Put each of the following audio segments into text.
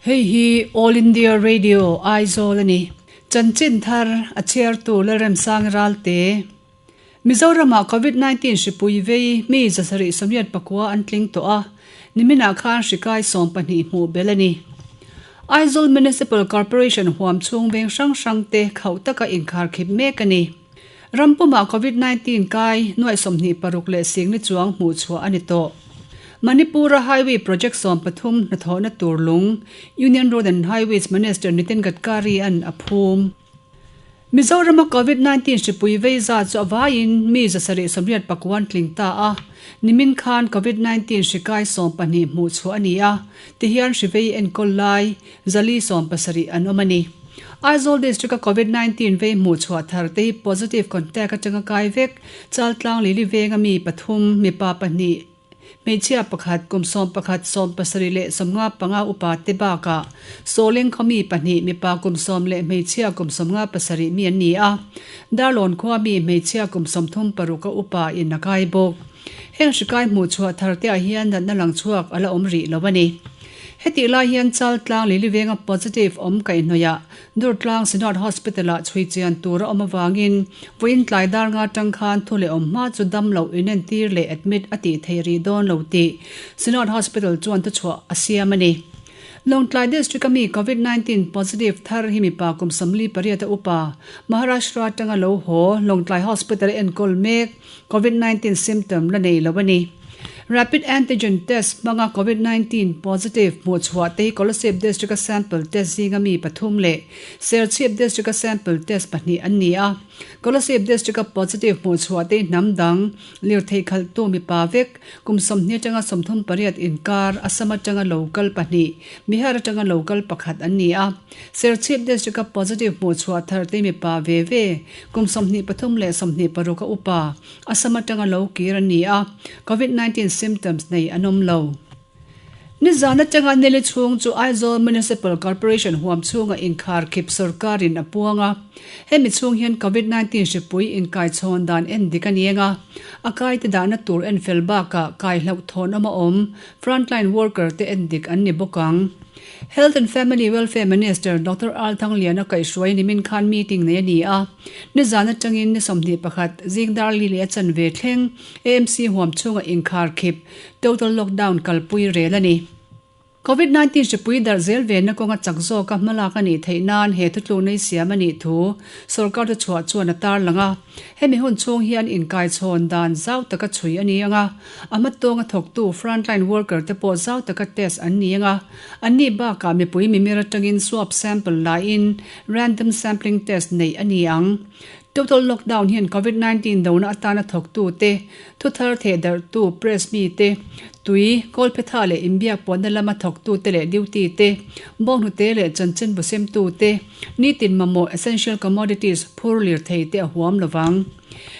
Hei hi All India Radio Aizawl a ni. Chanchin thar a chhiartu Lalremsang Ralte. Mizoramah Covid 19 hripui vei mi 789 an tling tawh a, niminah khan hri kai 12 hmuh belh a ni. Aizawl Municipal Corporation huam chhung veng hrang hrangte khauh taka inkharkhip mek a ni. Ram pumah Covid 19 kai nuaih 26 leh singni chuang hmuh chhuah a ni tawh. Manipur-a Highway Project 13 hnathawhna tur lung Union Road and Highways Minister Nitin Gadkari-a'n a phum. Mizorama Covid 19 hripui vei zat chu a vaiin mi 789 tling ta a, nimin khan Covid 19 hri kai 12 hmuh chhuah a ni a, tihian hri vei enkawl lai 470 an awm a ni. Aizawl District-a Covid 19 vei hmuh chhuah thar te hi positive contact atanga kai vek Chaltlang Lili venga mi pathum, mipa pahnih, Hmeichhia pakhat, kum 11, 70 leh 55 upa te bakah Sawleng khaw mi pahnih, mipa kum 10 leh hmeichhia kum 57 mi an ni a. Darlawn khua mi hmeichhia kum 36 a upa in a kai bawk. Heng hri kai hmuh chhuah thar te ah hian natna lang chhuak a la awm rih lo a ni. Hetih lai hian Chaltlang Lili venga positive awm kaihhnawih ah Durtlang Synod Hospital-ah chhui chian tur a awm avangin vawiin tlai dar nga tang khan thu leh awm hma chu dam loh inentir leh admit a tih theih rih dawn lo tih Synod Hospital chuan thuchhuah a siam a ni. Lawngtlai District-a mi Covid 19 positive thar hi mipa kum 48 a upa, Maharashtra atanga lo haw Lawngtlai Hospital-a enkawl mek Covid 19 symptom la nei lo a ni. Rapid antigen test hmanga Covid 19 positive hmuh chhuah te hi Kolasib District-a sample test zinga mi pathum leh Serchhip District-a sample test pahnih an ni a. Kolasib District-a positive hmuh chhuah te hi hnam dang, lirthei khalhtu mipa vek, kum 20 atanga 38 inkar, Assam atanga lo kal pahnih, Bihar atanga lo kal pakhat an ni a. Serchhip District-a positive hmuh chhuah thar te hi mipa ve ve, kum 23 leh 26 a upa, Assam atanga lo kir an ni a, Covid 19 symptoms nei an awm lo. Nizan atanga nili chhung chu Aizawl Municipal Corporation huam chhunga inkhar khip sorkarin a puang a. Hemi chhung hian Covid 19 hripui inkaichhawn dan en dik a ni eng a, a kaite dahna tur en fel bakah kai hlauhthawn awm a awm, frontline worker te en dik an ni bawk ang. Health and Family Welfare Minister Doctor Al Thangliana kaihhruai nimin khan meeting nei a ni a. Nizan atangin ni 21 zing dar li leh a chanve thleng AMC huam chhunga inkhar khip, total lockdown, kalpui rel a ni. Covid 19 hripui darh zel venna kawnga chak zawka hmalak a nih theih nan he thutlukna i siam a nih thu sorkar thuchhuah chuan a tarlang a. Hemi hun chhung hian inkaichhawn dan zau taka chhui a ni ang a, a hmatawnga thawktu frontline worker te pawh zau taka test an ni ang a, anni bakah mipui mimir atangin swab sample laiin random sampling test neih a ni ang. Total lockdown hian Covid 19 dona atana thawktu te, thuthar thehdarhtu press mi te, tui, kawlphetha leh inbiak puanna lama thawktu te leh duty te, bawnghnute leh chanchinbu semtu te, Nitin mamawh, essential commodities, phur lirthei te a huam lovang.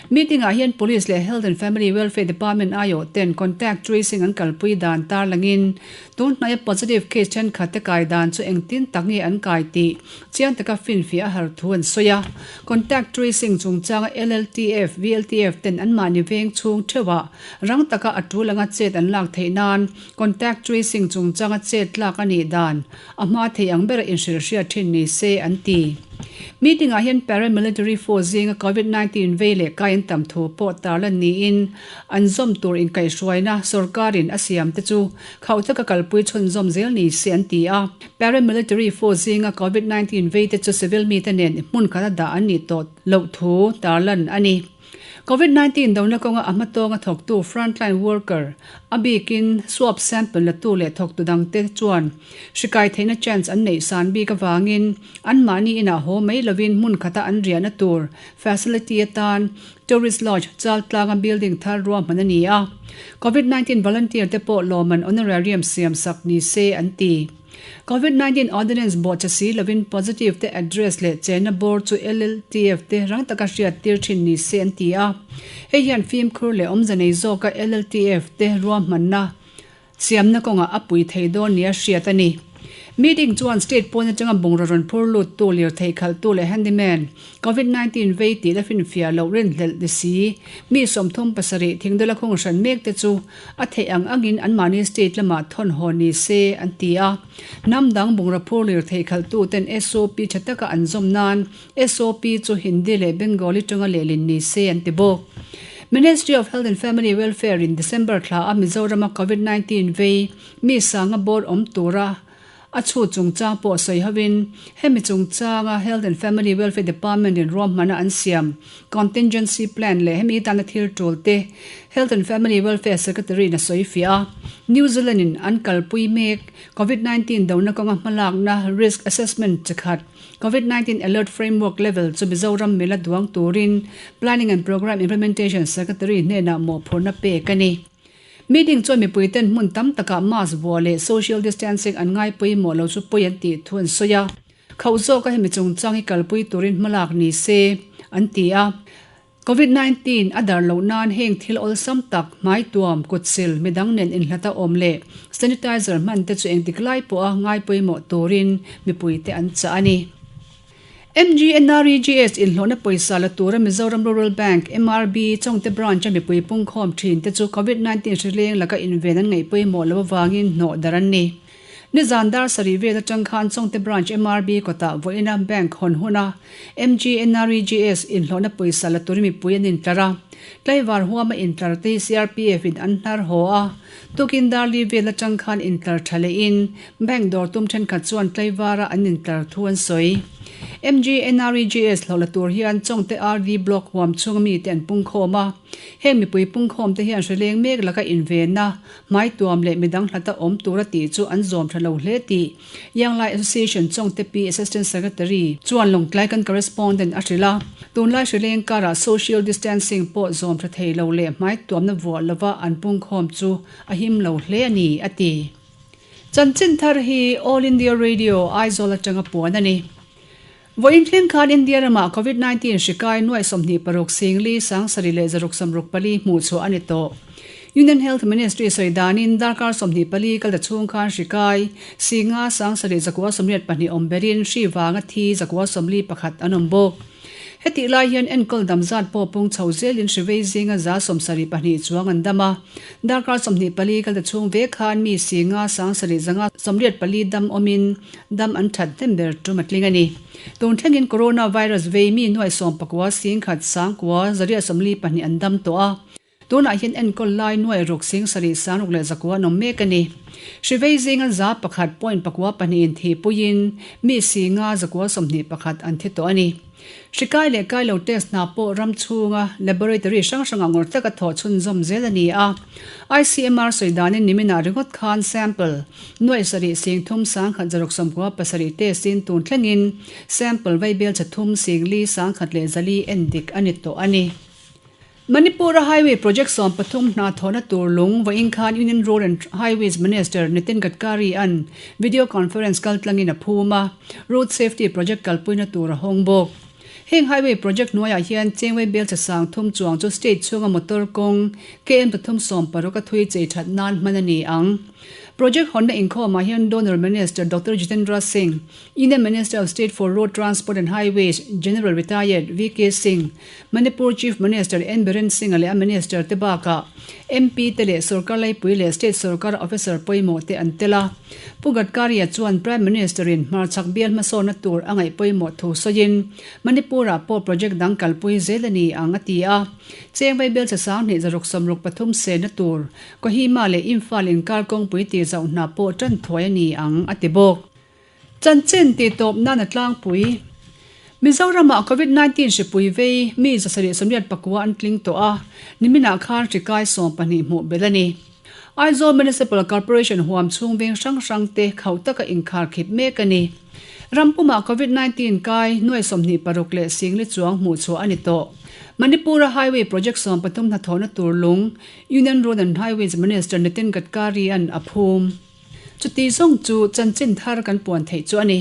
Meeting ah hian Police leh Health and Family Welfare Department aiawh ten contact tracing an kalpui dan tarlangin tun hnaia positive case thenkhat te kai dan chu engtin tak nge an kai tih chiang taka finfiah a har thu an sawi a. Contact tracing chungchanga LLTF, VLTF ten anmahni veng chhung theuhah rang taka a tul anga chet an lak theih nan contact tracing chungchanga chet tlak a nih dan A hma thei ang bera inhrilhhriat thin ni se an ti. Meeting ah hian paramilitary force zinga Covid 19 vei leh kai an tam thu pawh tarlan niin an zawm tur inkaihhruaina sorkarin a siam te chu khauh taka kalpui chhunzawm zel ni se an ti a. Paramilitary force zinga Covid 19 vei te chu civil mite nen hmun khata dah an nih tawh loh thu tarlan a ni. Covid 19 dona kawnga a hmatawnga thawktu frontline worker, a bikin swab sample latu leh thawktu dangte chuan hri kai theihna chance an neih san bik avangin anmahni inah haw mai lovin hmun khata an riahna tur facility atan Tourist Lodge Chaltlanga building thar ruahman a ni a. Covid 19 volunteer te pawh lawmman honorarium siam sak ni se an ti. Covid 19 Ordinance bawhchhe si lovin positive te address leh chenna bawr chu LLTF te rang taka hriat tir thin ni se an ti a. Hei hian fimkhur leh awmze nei zawka LLTF te ruahmanna siamna kawngah a pui thei dawn nia hriat a ni. Meeting chuan state pawn atanga bungraw rawn phur luttu, lirthei khalhtu leh handyman, Covid 19 vei tih la finfiah loh rinhlelh ni si, mi 37 thingdala khung hran mek te chu a theih ang angin anmahni state lamah thawn haw ni se an ti a. Hnam dang bungraw phur lirthei khalhtu ten SOP tha taka an zawm nan SOP chu Hindi leh Bengali tanga lehlin ni se an ti bawk. Ministry of Health and Family Welfare in December thla a Mizorama Covid 19 vei mi sanga bawr awm tura a chhut chungchang pawh sawi hovin hemi chungchanga Health and Family Welfare Department in ruahmana an siam Contingency Plan leh hemi tana thil tul te Health and Family Welfare Secretary in a sawi fiah a. New Zealand in an kalpui mek Covid 19 dona kawnga hmalakna Risk Assessment chi khat Covid 19 Alert Framework Level chu Mizoram mila duang turin Planning and Programme Implementation Secretary hnenah mawhphurhna pek a ni. Meeting chuan mipuiten hmun tam takah mask vuah leh social distancing an ngai pawimawh lo chu pawi an tih thu an sawi a. Khauh zawka hemi chungchang hi kalpui turin hmalak ni se, an ti a. Covid 19 a dar loh nan heng thil awlsam tak, hmaituam, kutsil, midang nen inhlata awm leh sanitizer hman te chu engtik lai pawha ngai pawimawh turin mipuite an chah a ni. MGNREGS inhlawhna pawisa la tura Mizoram Rural Bank, MRB, Chawngte Branch-a mipui pungkhawm thin te chu Covid 19 hrileng laka inven an ngaih pawimawh loh avangin hnawh darh an ni. Nizan dar sarih vel atang khan Chawngte Branch MRB kawtah vawiina bank hawn huna MGNREGS inhlawhna pawisa la turin mipui an intlar a. Tlaivar huama intlar te hi CRPF in an hnar haw a. Tukin dar li vel atang khan intlar tha lehin Bank dawr tum thenkhat chuan tlaivara an intlar thu an sawi. MGNREGS hlawh la tur hian Chawngte RD Block huam chhunga mite an pungkhawm a. Heng mipui pungkhawm te hian hreleng mek laka invenna, hmaituam leh midang hlata awm tura tih chu an zawm tha lo hle tih Yanglai Association Chawngte Pi Assistant Secretary chuan Lawngtlai kan correspondent a hrilh a. Tunlai hreleng karah social distancing pawh zawm tha thei lo leh hmaituamna vuah lova an pungkhawm chu a him lo hle a ni, a ti. Chanchin thar hi All India Radio, Aizawl atanga puan a ni. Vawiin thleng khan India ramah Covid 19 hri kai nuaih 26 singli sangsarih leh zaruk 64 hmuh chhuah a ni tawh. Union Health Ministry sawi danin darkar 24 kal ta chhung khan hri kai singa sangsarih zakua 82 awm berin hri vanga thi zakua 41 an awm bawk. Hetih lai hian enkawl dam zat pawh pung chho zelin hrivei zinga 72 chuang an dam a. Darkar 24 kal ta chhung ve khan mi singa sangsarih zanga 84 dam awmin dam an that hnem ber tum a tling a ni. Tun thlengin coronavirus vei mi nuaih sawmpakua singkhat sangkua zariah 42 an dam tawh a. Tunah hian enkawl lai nuai ruk sing sarih sang ruk leh zakua an awm mek a ni. Hrivei zinga za pakhat point pakua pahnihin thi puiin mi singa zakua 21 an thi tawh a ni. Hri kai leh kai lo test hna pawh ram chhunga laboratory hrang hrangah ngawr taka thawh chhunzawm zel a ni a. ICMR sawi danin niminah ringawt khan sample nuai sarih sing thum sangkhat zaruk 97 test in tun thlengin sample vaibel chhe thum sing li sangkhat leh zali en dik a ni tawh a ni. Manipur-a Highway Project 13 hna thawhna tur lung vawiin khan Union Road and Highways Minister Nitin Gadkari-a'n video conference kaltlangin a phum a, Road Safety Project kalpuina tur a hawng bawk. Heng Highway Project hnuaiah hian Chengwei Belchhe sang thum chuang chu state chhunga motor kawng KM 360 a thui chei that nan hman a ni ang. Project hawnna inkhawmah hian Donor Minister Doctor Jitendra Singh, Union Minister of State for Road Transport and Highways General Retired VK Singh, Manipur Chief Minister N Biren Singh-a leh a Minister te bakah MP te leh sorkar laipui leh state sorkar officer pawimawh te an tel a. Pu Gadkari-a chuan Prime Minister-in hmarchhak bial hmasawnna tur a ngaih pawimawh thu sawiin Manipur-ah pawh project dang kalpui zel a ni ang a ti a. Cheng vaibelchhe sanghnih zaruk 63 senna tur Kohima leh Imphal inkar kawngpui tih zauh hna pawh tan thuai a ni ang a ti bawk. Chanchin tih tawp nan a tlangpui. Mizoramah Covid 19 hripui vei mi 789 an tling tawh a, niminah khan hri kai 12 hmuh belh a ni. Aizawl Municipal Corporation huam chhung veng hrang hrang te khauh taka inkhar khip mek a ni. Rampumah Covid 19 kai nuai 26 leh singli chuang hmuh chhuah a ni tawh. Manipur-a Highway Project 13 hnathawhna tur lung Union Road and Highways Minister Nitin Gadkari-a'n a phum. Chuti zawng chu chanchin thar kan puan theih chu a ni.